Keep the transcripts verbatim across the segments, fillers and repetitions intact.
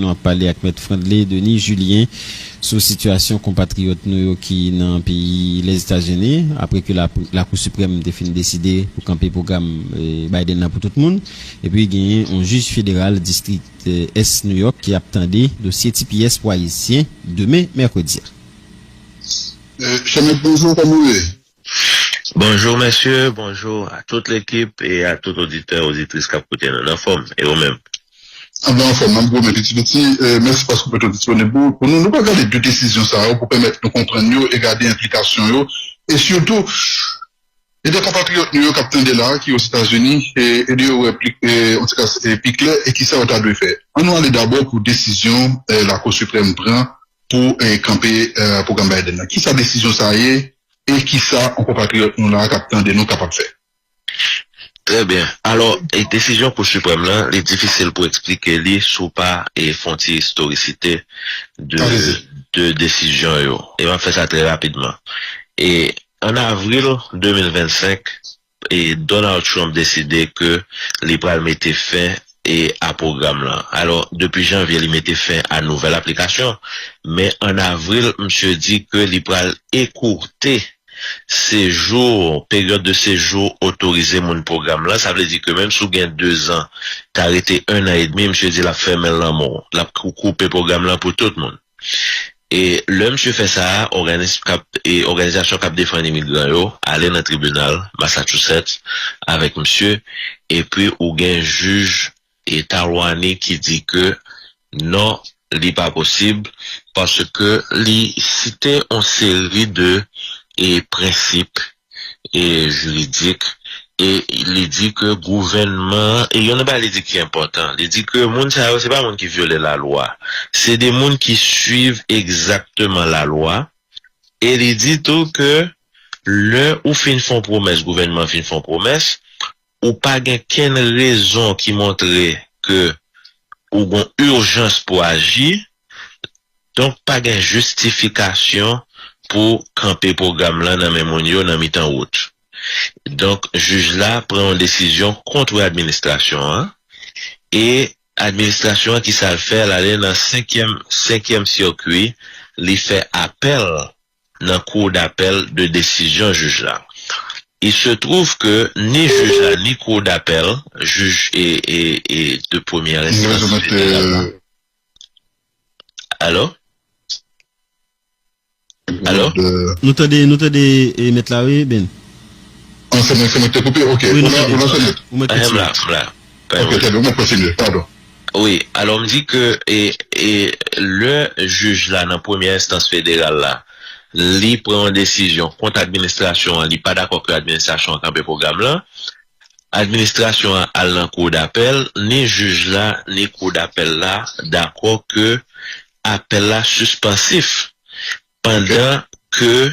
Nou ap pale ak Mèt Frandley Denis Julien sou sitiyasyon konpatriyòt nou yo ki nan peyi Lèzetazini, apre ke la, Lakou Siprèm te fin deside pou kanpe pwogram, eh, Biden nan pou tout moun. Epi genyen yon jij federal distrik, eh, Ès New York ki ap tande dosye T P S pou Ayisyen demen, mèkredi a. Eh, Chèmèt, bonjou, kòman w ye? Bonjou, mesye, bonjou a tout lekip e a tout oditè, oditris k ap koute nou. N anfòm, e ou menm? Anben, anfòm, n ap goumen piti piti. Eh, mèsi paske w mete w disponib pou, pou nou. Nou pral gade de desizyon sa yo pou pèmèt nou konprann yo e gade enplikasyon yo. E sitou, e de konpatriyòt nou yo k ap tande la, ki Ozetazini, e ede yo wè pli, e, an tou ka, e, pi klè, e kisa yo ta dwe fè. Ann nou ale dabò pou desizyon, eh, Lakou Siprèm pran pou, eh, kanpe, eh, pwogram Biden nan. Kisa desizyon sa a ye? E kisa yon konpatriyòt nou la k ap tande nou kapab fè? Trè byen. Alò, e desizyon Kou Siprèm lan, li difisil pou eksplike li si w pa, e, fè yon ti istorisite de, de desizyon yo. E m ap fè sa trè rapidman. E ann avril de mil vennsenk, e Donald Trump deside ke li pral mete fen e a pwogram lan. Alò, depi janvye, li mete fen a nouvèl aplikasyon, men ann avril, misye di ke li pral ekoute sejou, peryòd de sejou otorize moun pwogram lan. Sa vle di ke menm si w gen dezan, ta rete ennan edmi, misye di l ap fèmen l nan men w. L ap kou-, koupe pwogram lan pou tout moun. E lè misye fè sa a, òganis-, k ap, e òganizasyon k ap defann imigran yo ale nan tribinal Massachusetts avèk misye, epi ou gen jij e Talwani ki di ke non, li pa posib, paske li site yon seri de, e, prensip, e, jiridik, e li di ke gouvènman, e youn nan bagay li di ki enpòtan, li di ke moun sa yo, se pa moun ki vyole lalwa, se de moun ki swiv egzakteman lalwa, e li di tou ke lè ou fin fè yon pwomès, gouvènman an fin fè yon pwomès, ou pa gen kenn rezon ki montre ke ou gon ijans pou aji, donk pa gen jistifikasyon pou kanpe pwogram lan nan men moun yo nan mitan wout. Donk, jij la pran yon desizyon kont administrasyon an, e administrasyon an, kisa l fè? L ale nan senkyèm, senkyèm sikwi, li fè apèl nan kou dapèl de desizyon jij la. Il se trouve que ni jij la, ni kou dapèl, jij e, e, e de premyè enstans federal la. Alo? Alo? Nou tande, nou tande, e, mèt la, wi, Ben. An, se mwen, se mwen ki te koupe? Ok. Wi, nou tande. Ou la, se mèt? Ou mèt kontinye. M la, m la. Ok, trè byen, ou mèt kontinye, padon. Wi, alò m di ke, e, e, lè jij la nan premyè enstans federal la, li pran yon desizyon kont administrasyon an, li pa dakò ke administrasyon an kanpe pwogram lan, administrasyon an al nan kou dapèl, ni jij la, ni kou dapèl la dakò ke apèl la sispansif pandan ke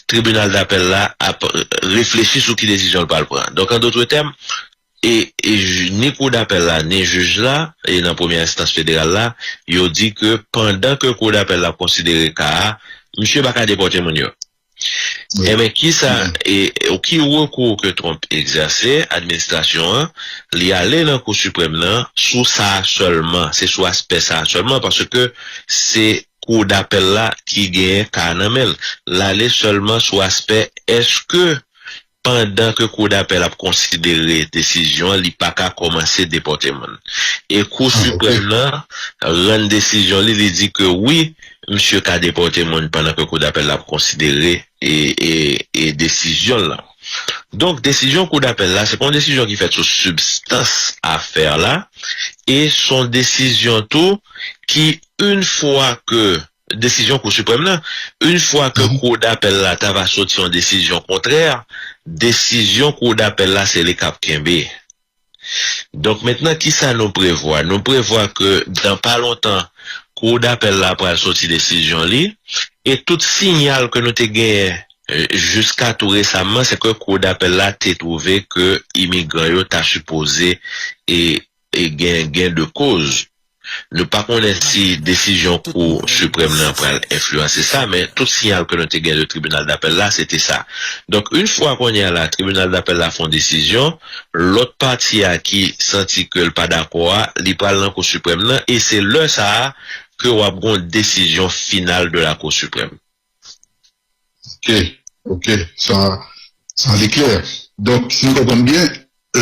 tribinal dapèl la ap reflechi sou ki desizyon l pral pran. Donk, an dòt tèm, e, e, ni kou dapèl la, ni jij la, e nan premyè enstans federal la, yo di ke pandan ke kou dapèl la ap konsidere ka a, misye pa ka depòte moun yo. Enben, kisa, e, e, ki rekou ke Trump egzèse, administrasyon an, li ale nan Kou Siprèm nan sou sa a sèlman, se sou aspè sa a sèlman, paske se kou dapèl la ki genyen ka a nan men l. L ale sèlman sou aspè èske pandan ke kou dapèl ap konsidere desizyon an, li pa ka kòmanse depòte moun. E Kou Siprèm nan rann desizyon li, li di ke wi, misye ka depòte moun pandan ke kou dapèl la ap konsidere e, e, e desizyon l lan. Donk, desizyon kou dapèl la, se pa yon desizyon ki fèt sou sibstans afè la, e se yon desizyon tou ki, yon fwa ke desizyon Kou Siprèm nan, yon fwa ke kou dapèl la ta va soti yon desizyon kontrè, desizyon kou dapèl la, se li k ap kenbe. Donk, mentnan, kisa nou prevwa? Nou prevwa ke dan pa lontan, kou dapèl la pral soti desizyon li, e tout siyal ke nou te genyen, e, jiska tou resaman, se ke kou dapèl la te twouve ke imigran yo ta sipoze e, e gen, gen de koz. Nou pa konnen si desizyon Kou Siprèm nan pral enfliyanse sa, men tout siyal ke nou te gen de tribinal dapèl la, se te sa. Donk, yon fwa kounye a la, tribinal dapèl la fè yon desizyon, lòt pati a ki santi ke l pa dakò a, li pral nan Kou Siprèm nan, e se lè sa a ke w ap gen yon desizyon final de la Cour suprême. Ok, ok, sa, sa li klè. Donk, si m konprann byen,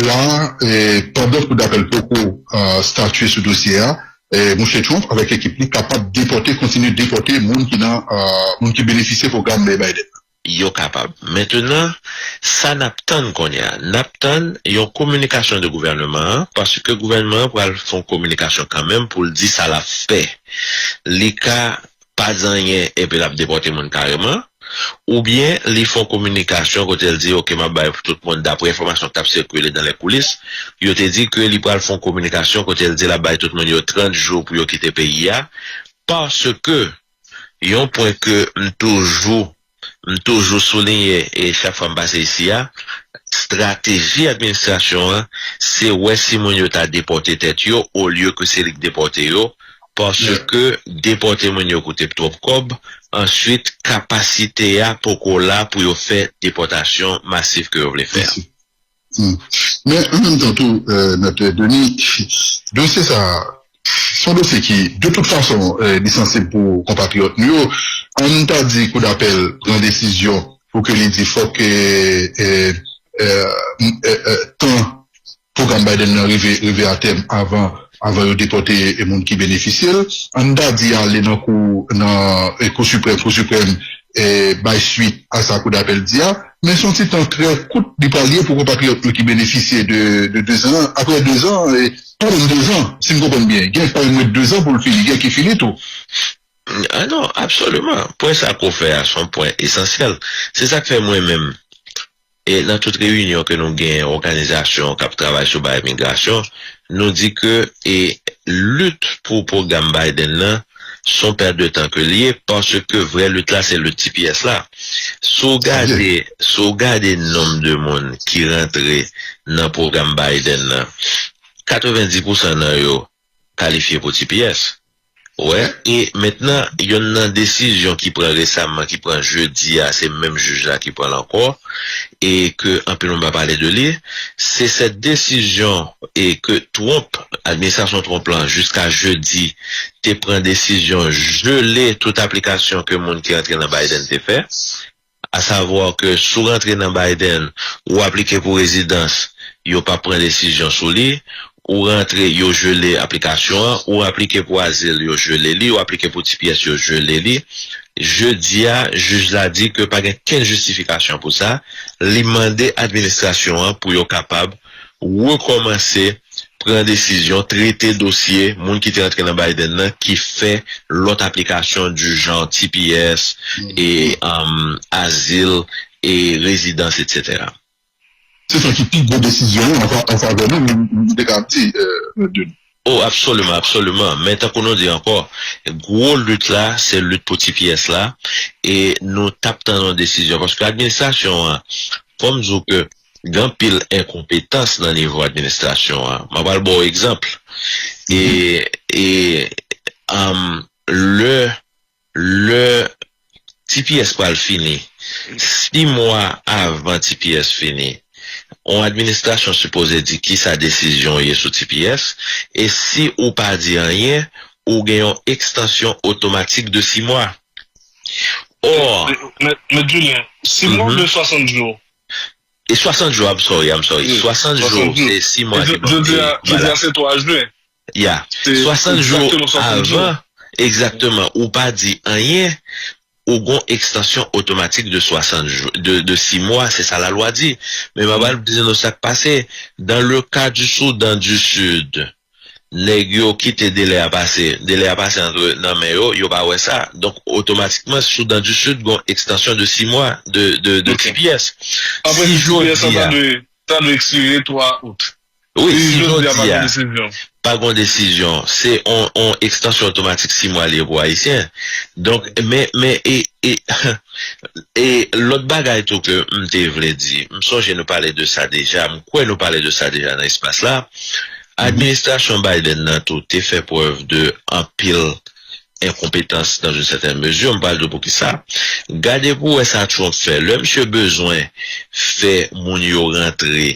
la, eh, pandan Kou dapèl poko uh, statye sou dosye a, eh, Monchè Trump avèk ekip li kapab depòte, kontinye depòte moun ki nan uh, moun ki benefisye pwogram Biden. Yo kapab. Mentenan, sa n ap tann kounye a, n ap tann yon kominikasyon de gouvènman an, paske gouvènman an pral fè yon kominikasyon kanmenm pou l di sa l ap fè. Li ka pa di anyen epi l ap depòte moun kareman, oubyen li fè yon kominikasyon kote l di, oke, m ap bay tout moun, daprè enfòmasyon k t ap sikile dans les coulisses, yo te di ke li pral fè yon kominikasyon kote l di l ap bay tout moun yo trant jou pou yo kite peyi a, paske yon pwen ke m toujou m toujou souliye e chak fwa m pase isi a, estrateji administrasyon an se wè si moun yo ta depòte tèt yo olye ke se li k depòte yo, paske depòte moun yo koute twòp kòb, answit kapasite a poko la pou yo fè depòtasyon masif ke yo vle fè a. Men an menm tan tou, Mèt Denis, dosye sa a, se yon dosye ki, de tout fason, li sansib pou konpatriyòt nou yo. Ann ta di Kou dapèl pran desizyon pou ke li di fòk tan pwogram Biden nan rive rive atèm avan avan yo depòte moun ki benefisye l. Ann ta di ale nan kou nan Kou Siprèm, Kou Siprèm bay swit a sa Kou dapèl di a. Men se yon ti tan trè kout li pral ye pou konpatriyòt nou ki benefisye de de dezan, apre dezan, e pa menm dezan, si m konprann byen, gen pa menm dezan pou l fini, gen ki fini tou. Ah non, absoliman. Pwen sa ke w fè a se yon pwen esansyèl. Se sa k fè mwen menm, e nan tout reyinyon ke nou gen òganizasyon k ap travay sou bagay migrasyon, nou di ke e lit pou pwogram Biden nan se yon pèt de tan ke l ye, paske vrè lit la se lit T P S la. Si w gade, si w gade nonb de moun ki rantre nan pwogram Biden nan, katrevenndis pousan nan yo kalifye pou T P S. Wè, e mentnan, yonn nan desizyon ki pran resaman, ki pran jedi a, se menm jij la ki pran l ankò, e ke anpil moun pa pale de li, se sèt desizyon e ke Trump, administrasyon Trump lan, jiska jedi, te pran desizyon jele tout aplikasyon ke moun ki rantre nan Biden te fè. Asavwa ke si w rantre nan Biden, ou aplike pou rezidans, yo p ap pran desizyon sou li, ou rantre, yo jele aplikasyon an, ou aplike pou azil, yo jele li, ou aplike pou T P S, yo jele li. Jedi a, jij la di ke pa gen kenn jistifikasyon pou sa, li mande administrasyon an pou yo kapab rekòmanse pran desizyon, trete dosye moun ki te rantre nan Biden nan ki fè lòt aplikasyon du genre T P S e um, azil e rezidans, etsetera. Se sa ki pi gwo desizyon an an favè nou, m te ka ap di, Dune. Oh, absoliman, absoliman. Men tankou nou di ankò, gwo lit la, se lit pou T P S la, e nou t ap tann yon desizyon. Paske administrasyon an, fò m di w ke gen anpil enkonpetans nan nivo administrasyon an. Mwen pral ba w egzanp. E, e um, lè, lè T P S pral fini, sis mwa avan T P S fini, yon administrasyon sipoze di kisa desizyon ye sou T P S, e si ou pa di anyen, ou gen yon ekstansyon otomatik de sis mwa. Or, Mèt Julien, sis mwa oubyen swasant jou? E swasant jou, I'm sorry, I'm sorry. Swasant jou, se sis mwa ki ban. Jodi a, jodi a se twa jen. Ya. Swasant jou avan, egzakteman, ou pa di anyen, ou gon ekstansyon otomatik de swasant jou, de, de sis mwa, se sa lalwa di. Men m ap al di nou sa k pase. Dans le cas du Soudan du Sud, nèg yo kite delè a pase, delè a pase antre nan men yo, yo pa wè sa. Donk, otomatikman, Soudan du Sud gon ekstansyon de sis mwa de, de, de T P S. Si jodi a, sa dwe ekspire twa out. Wi, si jodi a pa gon desizyon, se on, on ekstansyon otomatik sis mwa li ye pou Ayisyen. Donk, men, men, e, e, e lòt bagay tou ke m te vle di, m sonje nou pale de sa deja, m kwè nou pale de sa deja nan espas la, Administrasyon Biden nan tou te fè prèv de anpil enkonpetans dans une certaine mesure. M pral di w poukisa. Gade pou w wè sa Trump fè. Lè misye bezwen fè moun yo rantre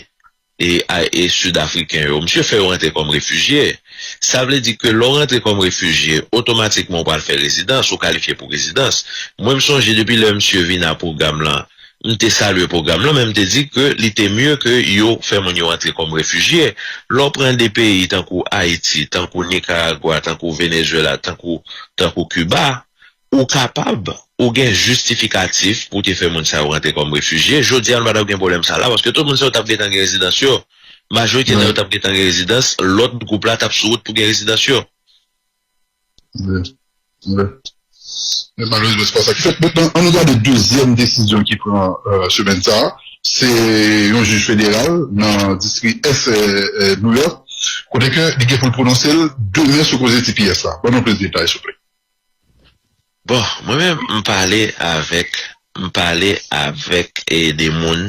e, a, e Sid Afriken yo, misye fè yo rantre kòm refijye. Sa vle di ke lè w rantre kòm refijye, otomatikman w pral fè rezidans, ou kalifye pou rezidans. Mwen, m sonje depi lè misye vin a pwogram lan, m te salye pwogram lan, men m te di ke li te mye ke yo fè moun yo antre kòm refijye. Lè w pran de peyi tankou Ayiti, tankou Nikaragwa, tankou Venezuela, tankou, tankou Kiba, ou kapab, ou gen jistifikatif pou te fè moun sa yo rantre kòm refijye. Jodi a, nou pa t ap gen pwoblèm sa la, paske tout moun sa yo t ap gentan gen rezidans yo. Majorite nan yo t ap gentan gen rezidans, lòt gwoup la t ap sou wout pou gen rezidans yo. Vre. Vre. Men malerezman, se pa sa ki fèt. Mentnan, ann nou gade dezyèm desizyon ki pran euh, semèn sa a. Se yon jij federal nan distri Est euh, euh, New York, kote ke li gen pou l pwononse l demen sou koze T P S la. Ban nou plis detay, souple. Bon, mwen menm, m pale avèk m pale avèk e de moun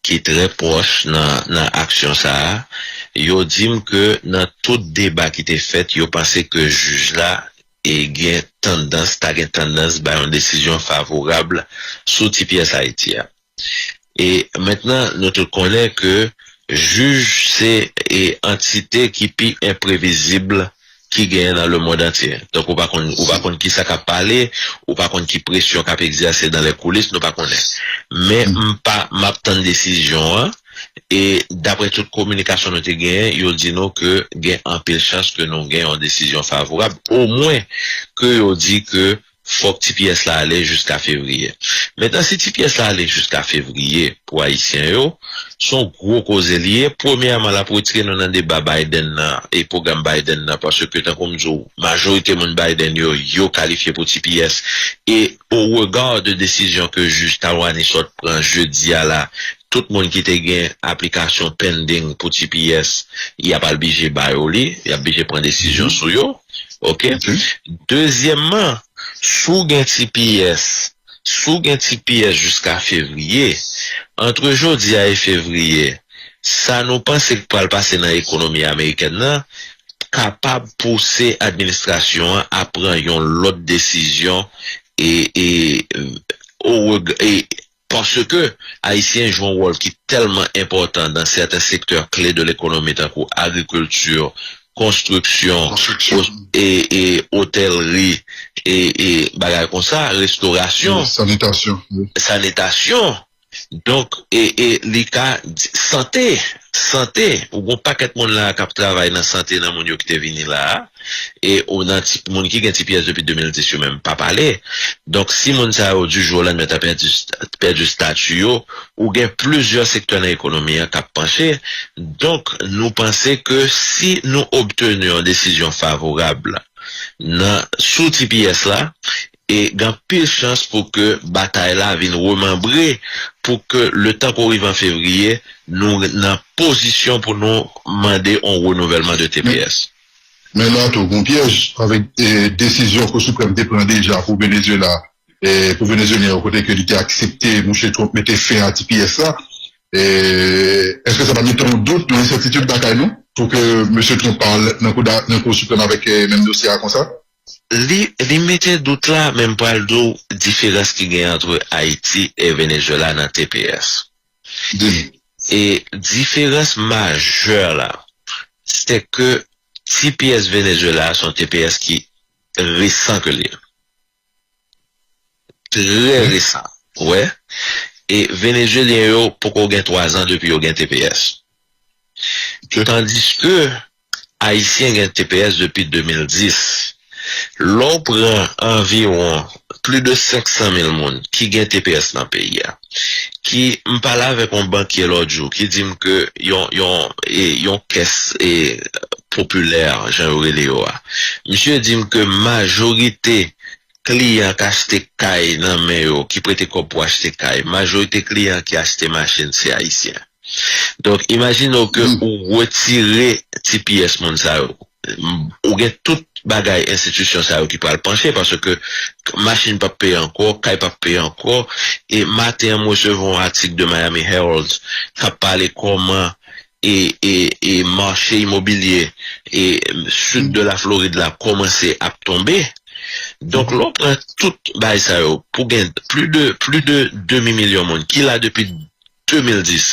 ki trè pwòch nan nan aksyon sa a. Yo di m ke nan tout deba ki te fèt, yo panse ke jij la e gen tandans, ta gen tandans bay yon desizyon favorab sou T P S Ayiti a. E mentnan, nou tout konnen ke jij se e antite ki pi enprevizib ki genyen nan lemonn antye. Donk, ou pa konn ou pa konn kisa k ap pale, ou pa konn ki presyon k ap egzèse nan lè koulis, nou pa konnen. Men m pa m ap tann desizyon an, e daprè tout kominikasyon nou te genyen, yo di nou ke gen anpil chans ke nou gen yon desizyon favorab, omwen ke yo di ke fòk T P S la ale jiska fevriye. Mentnan, si T P S la ale jiska fevriye pou Ayisyen yo, se yon gwo koze li ye. Premyèman, l ap retire nou nan deba Biden nan e pwogram Biden nan, paske tankou m di w, majorite moun Biden yo, yo kalifye pou T P S. E au regard de desizyon ke jij Talwani sot pran jedi a la, tout moun ki te gen aplikasyon pending pou T P S, y ap al bije ba yo li, y ap bije pran desizyon sou yo. Oke? Dezyèmman, si w gen T P S, si w gen T P S jiska fevriye, antre jodi a e fevriye, sa nou panse k pral pase nan ekonomi amerikèn nan kapab pouse administrasyon an a pran yon lòt desizyon e e o reg- e paske Ayisyen jwe yon wòl ki tèlman enpòtan nan sèten sektè kle de lekonomi tankou agrikilti, konstriksyon, e e otèlri, e e bagay konsa, restorasyon, Sanitasyon. sanitasyon. Donk, e e li ka sante, sante, ou gon pakèt moun la k ap travay nan sante nan moun yo ki te vini la a, e ou nan ti, moun ki gen T P S depi de mil dis yo menm pa pale. Donk, si moun sa yo di jou o landmen ta pèdi, pèdi stati yo, ou gen plizyè sektè nan ekonomi an k ap panche. Donk, nou panse ke si nou obteni yon desizyon favorab nan sou T P S la, e gen anpil chans pou ke batay la vin remanbre, pou ke letan ke w rive an fevriye, nou nan pozisyon pou nou mande yon renouvèlman de T P S. Men la tou, gon pyèj avèk e, desizyon Kou Siprèm te pran deja pou Venezuela, e, pou Venezuelyen yo, kote ke li te aksepte Mouche Trump mete fen a T P S la. E, èske sa pa mete yon dout, yon ensètitid lakay nou, pou ke Mesye Trump pa al nan Kou, nan Kou Siprèm avèk e, menm dosye a konsa? Li, li mete dout la, men m pral di w diferans ki gen antre Ayiti e Venezuela nan T P S. E diferans majè la, se ke T P S Venezuela se yon T P S ki resan ke li ye. Trè resan. Ou wè? E Venezuelyen yo poko gen twa zan depi yo gen T P S. Tandiske Ayisyen gen T P S depi de mil dis. Lè w pran anviwon plis de senk san mil moun ki gen T P S nan peyi a, ki, m pale avèk yon bankye lòt jou, ki di m ke yon, yon, e, yon kès e, popilè, jan yo rele yo a, misye di m ke majorite kliyan k achte kay nan men yo, ki prete kòb pou achte kay, majorite kliyan ki achte machin se Ayisyen. Donk, imajine w ke ou retire T P S moun sa yo. Ou gen tout bagay enstitisyon sa yo ki pral panche, paske machin p ap peye ankò, kay p ap peye ankò. E maten an, m resevwa yon atik de Miami Herald k ap pale kòman e, e, e mache imobilye e sid de la Florid la kòmanse ap tonbe. Donk, lè w pran tout bagay sa yo, pou gen plis de, plis de demi milyon moun ki la depi de mil dis,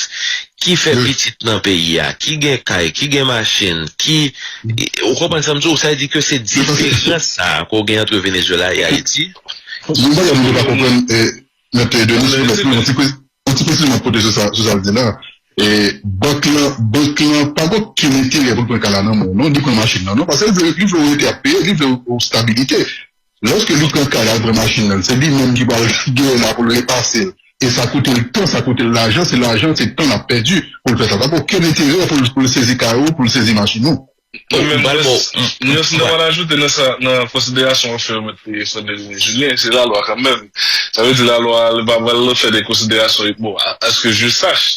ki fè pitit nan peyi a, ki gen kay, ki gen machin, ki, ou konprann sa m di w, sa vle di ke se diferans sa a ke w gen ant Venezuela e Ayiti. Yon bagay moun yo pa konprann, e, Mèt Denis, yon ti, yon ti presiyon m ap pote sou sa, sou sa l di la. E bank lan, bank lan pa gen okenn enterè pou l pran kay la nan men w, non, li pran machin nan, non, paske li vle, li vle w rete ap peye, li vle w stabilite. Lòske li pran kay la, li pran machin nan, se li menm ki pral genyen la pou l repase l. E sa koute l tan, sa koute l lajan, se lajan, se tan l ap pèdi pou l fè sa. Li pa gen okenn enterè pou l, pou l sezi kay ou, pou l sezi machin ou. Mwen menm, nyans, nyans m ta pral ajoute nan sa, nan konsiderasyon w fè, Mèt Sandrine Julien, se lalwa kanmenm. Sa vle di lalwa, li pa pral fè de konsiderasyon, bon, a, à ce que je sache,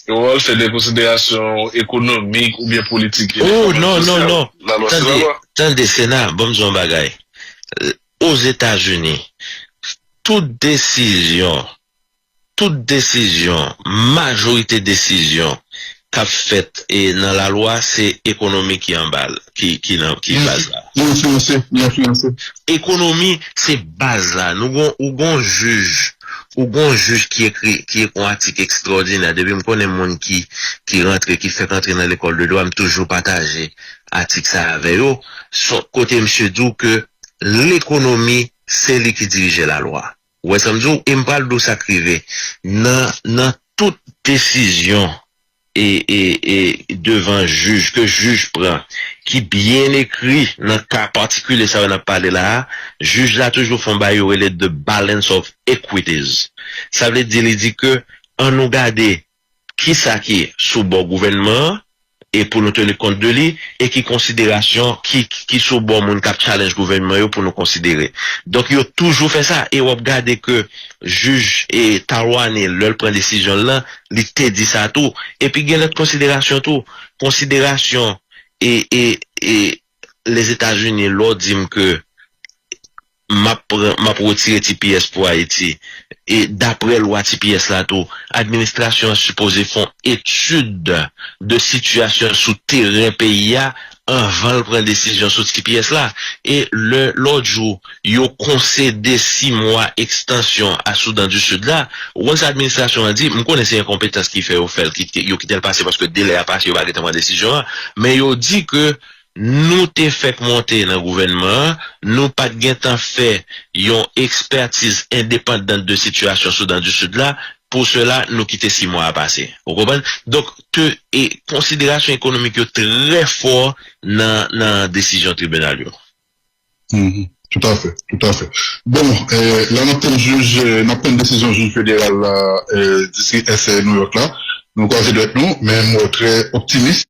yo pral fè de konsiderasyon ekonomik oubyen politik. Oh, non, non, non. Lalwa, se lalwa. Tande, Sena, ban m di w yon bagay. Ozetazini, tout desizyon, tout desizyon, majorite desizyon k ap fèt e nan lalwa, se ekonomi ki anba l, ki, ki nan, ki baz la. Li enfliyanse, li enfliyanse. Ekonomi, se baz la. Nou gon, ou gon jij, ou gon jij ki ekri, ki ekri yon atik ekstraòdinè. Depi m konnen moun ki, ki rantre, ki fèk rantre nan lekòl de dwa, m toujou pataje atik sa avè yo. Son, kote misye di w ke lekonomi, se li ki dirije lalwa. Ou wè sa m di w? E m pral di w sa k rive. Nan, nan tout desizyon e, e, e devan jij, ke jij pran, ki byen ekri nan ka patikilye sa yo n ap pale la a, jij la toujou fè yon bagay yo rele the balance of equities. Sa vle di, li di ke ann nou gade kisa ki sou bò gouvènman an, e pou nou teni kont de li, e ki konsiderasyon ki, ki sou bò moun k ap challenge gouvènman yo pou nou konsidere. Donk, yo toujou fè sa, e w ap gade ke jij e Talwani, lè l pran desizyon l lan, li te di sa tou. Epi gen lòt konsiderasyon tou. Konsiderasyon e, e, e Lèzetazini, lè w di m ke m ap pran, m ap retire T P S pou Ayiti. E daprè lwa T P S la tou, administrasyon an sipoze fè yon etid de sitiyasyon sou teren peyi a anvan l pran desizyon sou T P S la. E lè, lòt jou, yo konsede sis mwa ekstansyon a Soudan di Sid la, ou konn sa administrasyon an di, m konnen se enkonpetans ki fè yo fè l, ki, yo kite l pase paske delè a pase, yo pa gentan pran desizyon an, men yo di ke nou te fèk monte nan gouvènman an, nou pa t gentan fè yon ekspètiz endepandant de sitiyasyon Soudan di Sid la, pou sela, nou kite sis mwa a pase. Ou konprann? Donk, te, e konsiderasyon ekonomik yo trè fò nan, nan desizyon tribinal yo. Mhm. Tout à fait, tout à fait. Bon, eh, la n ap tann jij, eh, n ap tann desizyon jij federal la, eh, distrik Est New York la. Nou kwaze dwèt nou, men m wè w trè optimis.